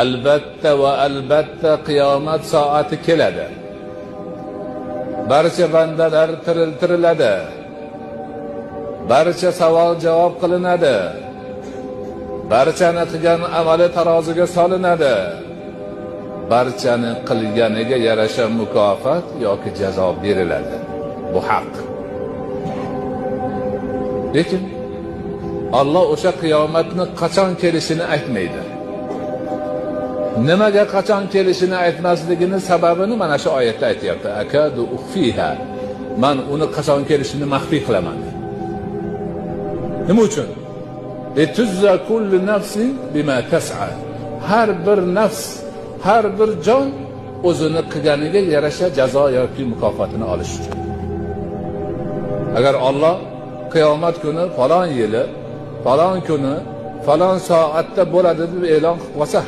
Albatta va albatta qiyomat soati keladi. Barcha bandalar tiriltiriladi. Barcha savol javob qilinadi. Barchani qilgan amali taroziga solinadi. Barchani qilganiga yarasha mukofot yoki jazo beriladi. Bu haq. Lekin Alloh o'sha qiyomatni qachon kelishini aytmaydi. Nimaga qachon kelishini aytmasligini sababini mana shu oyatda aytyapti. Akadu ukhfiha. Man uni qachon kelishini maxfiy qilaman. Nima uchun? Lituzza kullu nafsin bima tas'a. Har bir nafs, har bir jon o'zini qilganiga yarasha jazo yoki mukofotini olish uchun. Agar Alloh qiyomat kuni falon yili, falon kuni, falon soatda bo'ladi deb e'lon qilib qo'ysa,